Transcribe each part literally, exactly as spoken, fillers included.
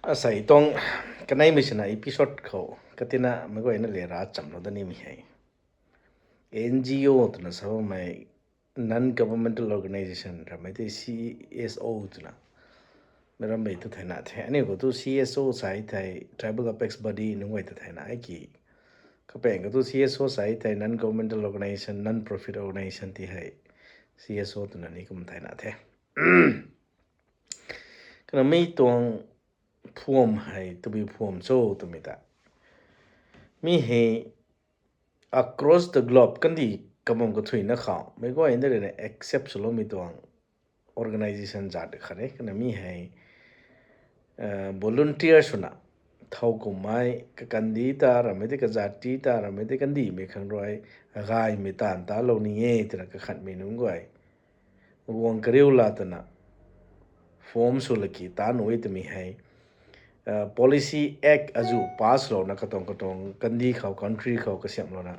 Asei tuang kaneimei sina episode khou katina meic guayna le ra chamlou da nimei hei, N G O twna sa bammei, non governmental organization ramei tei C S O twna meic rammei tu thayna the. Aniu khou tu C S O sa thei tribal apex body nunc guay ta thayna ki, kapeng khou tu C S O sa thei non governmental organization, non profit organization ti hei C S O twna ni kum thayna the. Kana mi tuang phuam hei tabui phuam cho twmei ta, mi hei across the globe kandih kabam kathuina khou meic guayna rui na accept swloumei tuang organization zat khat e. Kana mi hei volunteer swna thow kummei, kakandih ta ramei tei, kazat ti ta ramei tei, kandihmei khang rui gaymei taanv talou ni e twna kakhanmei nunc guay guang kariu la twna form sw laki ta nuh e twmei hei policy act azu pass louna katuang katuang kandih khou, country khou kasiamhlouna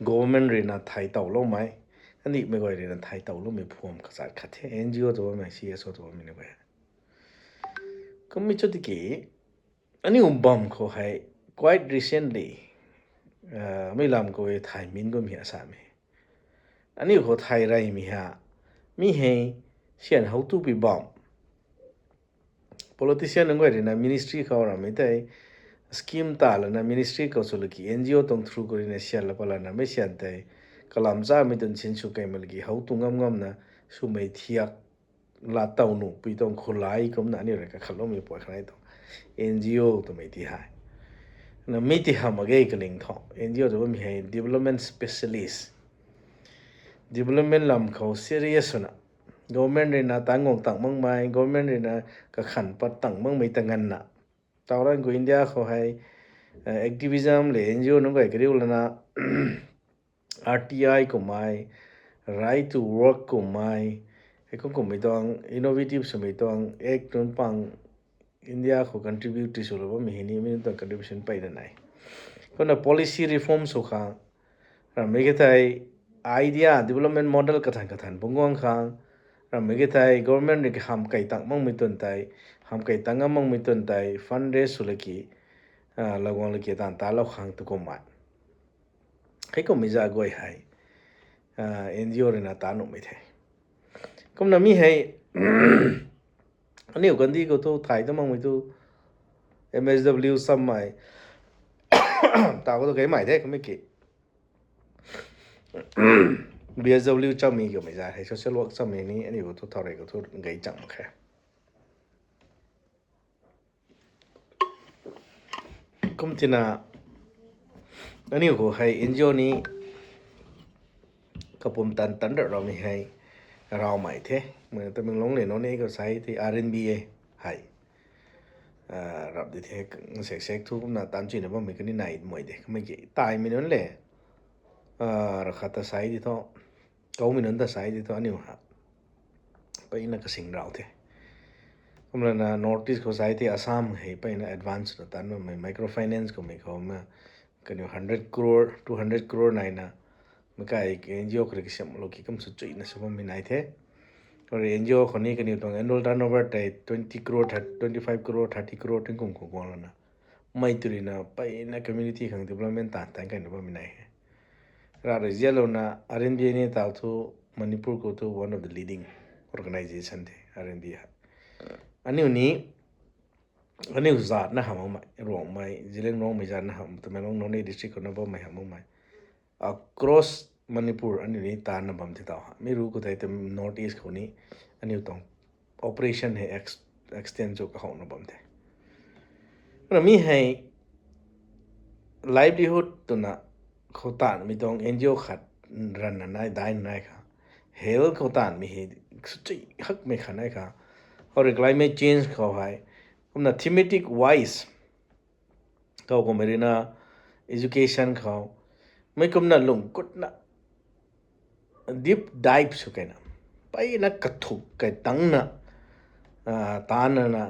government rui na thay towloumei, kandihmei guay rui na thay towloumei phuam kazat khat the, N G O tw bammei, C S O tw bammei nunc guay. Kummei chu tiki aniu bam khou hei quite recently mei lam khou e thay min gummei asamei, aniu khou thay reymei ha, mi hei syan how tu pui bam politician nunc guay rui na ministry khou ramei tei scheme ta lana ministry khou sw laki N G O tuang through khou rui na syan la pa lana mei syan tei kalam chamei tun sin sw keimei laki how tu ngam ngamna swmei thiak la tow nuh pui tuang khulai kumna aniu rui kakhatloumei pui khanei tuang N G O twmei ti hei na mi ti hamh mak ge kaling thu. N G O tw bammei hei development specialist, development lam khou serious swna government rui na tangguang tang makmei, government rui na kakhan pat tang makmei ta nganvna, tauran khou India khou hei activism le N G O nunc guay kariu lana R T I kummei, right to work kummei, heikum kummei tuang innovative swmei tuang act nunc pang India khou contribute ti swlou bammei hei ni mi nunc tuang contribution peyna nai. Kumna policy reform sw khang, ramei ke thei idea, development model kathan kathan bungc guang khang, ramei ke thei government rui kaham kei tang makmei tun tei, ham kei tang ngam makmei tun tei fund raise sw laki, laguang laki taanv talou khang tu kummei, heikummei za guay hei N G O rui na ta nuhmei the. Kumna mi hei aniu kandih khou thu thay ta makmei thu M S W chammei, ta khou tu keimei the kummei ki B S W chammei kummei za hei social work chammei ni aniu khou thu thaurey khou thu gei chang mak khe. Kum tina aniu khou hei N G O ni kapumtan tan rat raumei hei raumei the. Mei Tamenglong le Noney khou sa thei R N B A hei rap di the, sek sek thu kumna tan chuina bammei kani nai mei de. Kamei ki taimei nunc le rakhat ta sa di thu, kaumei nunc ta sa di thu aniu ha peyna kasing rau the. Kumlana North East khou sa thei Assam hei peyna advance na tan bammei microfinance kummei khou ma kaniw hundred crore, two hundred crore naina meic kai N G O khou rui kasiamhlou ki kum sw chuina sw bammei nai the. Or N G O khou ni kaniw tuang annual turnover tei twenty crore, twenty five crore, thirty crore tingkum khou guang lana mei tu rui na peyna community khang development taanv tan kaina bammei nai he. Ra rui zialouna R N B A ni tau thu Manipur khou thu one of the leading organization the R N B A. Aniu ni aniu zatna hamh makmei, Ruangmei, Zeliangrongmei zatna hamh, Tamenglong Noney district khou na bammei hamh makmei across Manipur aniu ni taanna bam the tau ha. Mi ru khou tei North East khou ni aniu tuang operation hei extend chu kahowna bam the. Kumna mi hei livelihood twna khou taanmei tuang N G O khat ranna nai daina nai kha, health khou taanmei hei sw chui hakmei khat nai kha. Or climate change khou hei kumna thematic wise khou kummei rui na education khou mei kumna lung kutna deep dive sw kaina peyna kathuk kai tangna taanna na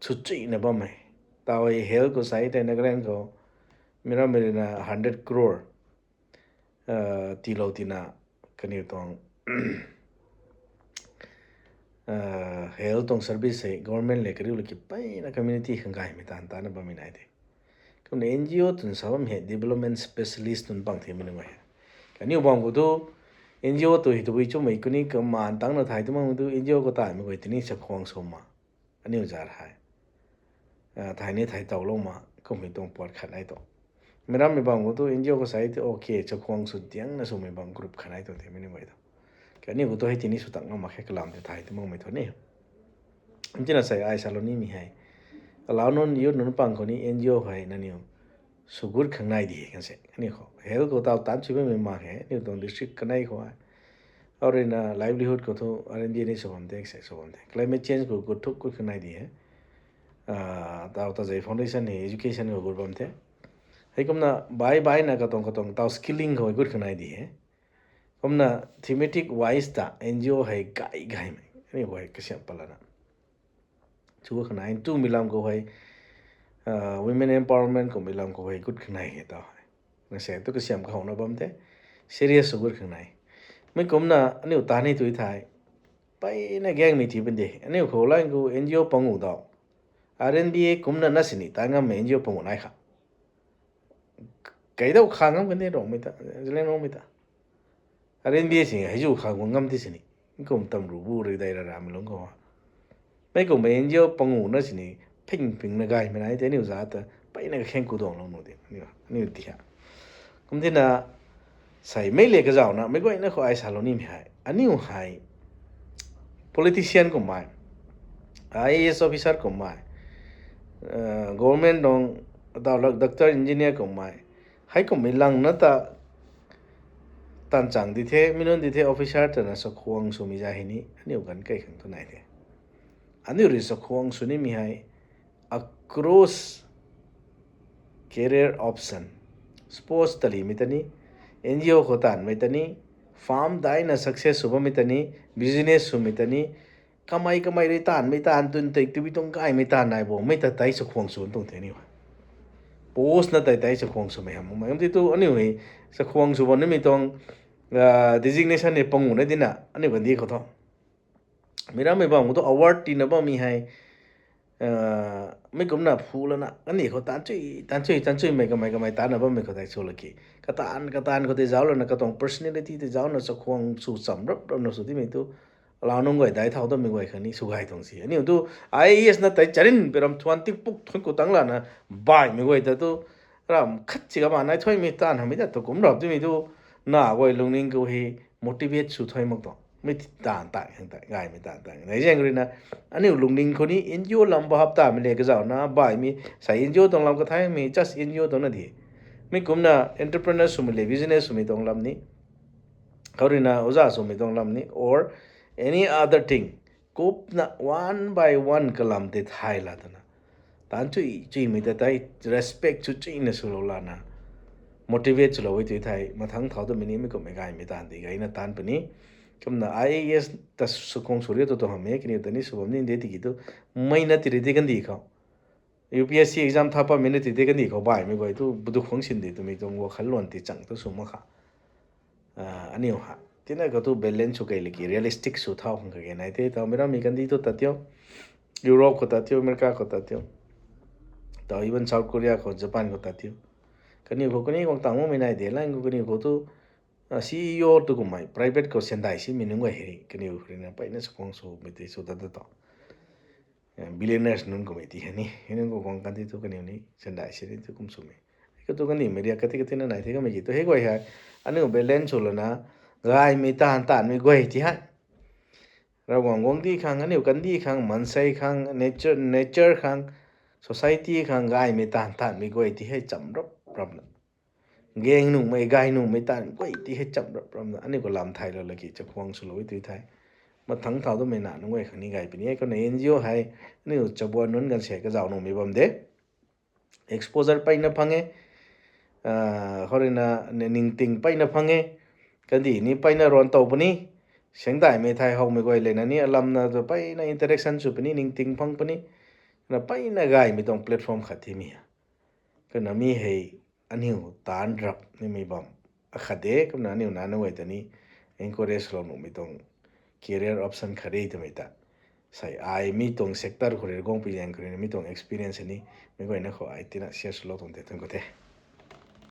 sw chuina bammei. Tau hei health khou sa thei Nagaland khou mi rammei rui na hundred crore tiilou tina kaniw tuang health tuang service hei government le kariu laki peyna community khang gaymei taanv tana bammei nai de. Kumna N G O twn sa bam hei development specialist nunc bang the mei nunc guay hei. Kaniw bam khou tu N G O tu hei tabui chumei kuni kamaan tangna thay tu mang tu N G O khou taanmei guay tini chakhwang sw ma. Aniu zat hei thai ni thai tawlou ma, kummei tuang puat khat nai tu. Meic rammei bam khou tu N G O khou sa tu okay, chakhwang sw diangna swmei bam group khat nai tu the mei nunc guay tu. Kaniw khou tu hei tini sw tak ngam mak khe kalam tei thay tu makmei thu ni. Ntina sei ai salou nimei hei, alau nunc youth nunc pang khou ni N G O hei nangniw sw gut khang nai di he kan se. Aniu khou health khou taw taanc chui bammei mak khe, aniu tuang district kanei khou hei. Au ruina livelihood khou thu R and D ni sw bam the, se sw bam the. Climate change khou gut thuk gut khang nai di he. Taw Tazei Foundation hei education khou gut bam the. Heikumna bai baina katuang katuang taw skilling khou gut khang nai di he. Kumna thematic wise ta N G O hei gay gaymei aniu hei kasiam palana chu khang nai, tumei lam khou hei women empowerment kummei lam khou hei gut khang nai he taw hei. Na se tu kasiam kahouna bam the, serious sw gut khang nai. Mei kumna aniu taanv ni tui thai, peyna gaengmei ti pan de. Aniu khou line khou N G O pangu daw, R and D A kumna na sini taanv ngammei N G O pangu nai kha. Kei daw kha ngam kan de Rongmei ta, Zeliangrongmei ta. R and D A sini hei zu kha guang ngam ti sini. Kum tam ru bu rui dai ra ramei lungc khou mei kummei N G O pangu na sini phing phingna gaymei nai tei aniu zat ta peyna kakheng kuduanglou nu de aniu ti ha. Kum tina sei mei le kazauna meic guayna khou ai salou nimei hei, aniu hei politician kummei, I A S officer kummei, government tuang, taw lak doctor, engineer kummei, hei kummei langna ta taanv chang di the, mi nunc di the officer twna chakhwang swmei za hei ni aniu ganv kei khang tu nai the. Aniu rui chakhwang sw nimei hei across career option, sports talimei ta ni, N G O khou taanvmei ta ni, farm daina success sw bammei ta ni, business swmei ta ni, kamei kamei rui taanvmei taanv twn tei tui tuang gaymei taanv nai bo mei ta tei chakhwang sw tuang the aniu hei. Post na tei tei chakhwang swmei hamh makmei ti tu aniu hei chakhwang sw bam nimei tuang designation hei pangu na dina aniu kandi khou thu meic rammei bam khou thu award tina bammei hei mei kumna phu lana kandih khou taanv chui taanv chui taanv chuimei kamei kamei taanvna bammei khou tei sw laki, kataanv kataanv khou tei zauc lana katuang personality tei zaucna chakhwang sw cham rap rapna sw timei tu alau nunc guay dai thau tamei guay khang ni sw gay tuang si. Aniu tu I A S na tei charin pei ram thuan tingpuk thuan khou tang lana baihmei guay ta tu ram khat si kama nai thuaimei taanv hamhmei ta tu kum rap timei tu na guay lungning khou hei motivate sw thuai mak tuang. Mei ti taanv taanv khang tei gaymei taanv taanv nai zaeng ruina aniu lungning khou ni N G O lam bahap tamei le kazauna baihmei sei N G O tuang lam kathaimei just N G O tuang na di. Mei kumna entrepreneur swmei le business swmei tuang lam ni, khou ruina oza swmei tuang lam ni or any other thing, kupna one by one kalam tei thay la twna taanv chui chuimei ta tei respect chu chuina swlou lana motivate swlou e tui thei mathangc thau tamei ni mei kummei gaymei taanv di gayna taanv puni. Kumna I A S ta chakhwang sw riu tu tu hamhmei kaniw ta ni sw bam ni de tiki tu mei na tiri di kandih khou U P S C exam tha pammei na ti de kandih khou baihmei guay tu budu khwang sin de twmei tuang wakhal luan ti chang tu sw mak kha. Aniu ha tina khou tu balance sw kei laki realistic sw thau khang kage nai the. Taw mei rammei kandih tu ta tiu, Europe khou ta tiu, America khou ta tiu, taw even South Korea khou, Japan khou ta tiu, kaniw khou kani guang tang makmei nai de lang khou kaniw khou tu C E O tu kummei private khou sandai simei nunc guay hei kaniw ruina peyna chakhwang swmei tei sw ta ta taw billionaires nunc kummei ti hei ni hei nunc khou guang kandih tu kaniw ni sandai si ni tu kum swmei. Katu kandihmei riak kati kati na nai the kamei ki tu hei guay hei aniu balance sw lana gaymei taanv taanvmei guay ti hei Ravguangc guangcdic khang, aniu kandih khang, maansei khang, nature, nature khang, society khang gaymei taanv taanvmei guay ti hei cham rap rapna, gaeng nuhmei gay nuhmei taanv guay ti hei cham rap rapna aniu khou lam thaylou laki chakhwang swlou e tui thei mathangc thau twmei na nunc guay khang ni gay puni e. Kumna N G O hei aniu chabuan nunc ganv se kazauh nuhmei bam de. Exposure peyna phang e, khou ruina ningting peyna phang e, kandih ni peyna ruan tow puni, sengdaihmei thai howmei guay lena ni alamna tu peyna interaction sw puni, ningting phang puni, na peyna gaymei tuang platform khat thimei ha. Kumna mi hei aniu taanv rap nimei bam akhat de. Kumna aniu na nunc guay ta ni encourage lou nuhmei tuang career option khat de twmei ta Sei ai mi tuang sector khou rui guangpui zaeng khou rui mi tuang experience ni, meic guayna khou ai tina share swlou tuang the, thuanc ku the.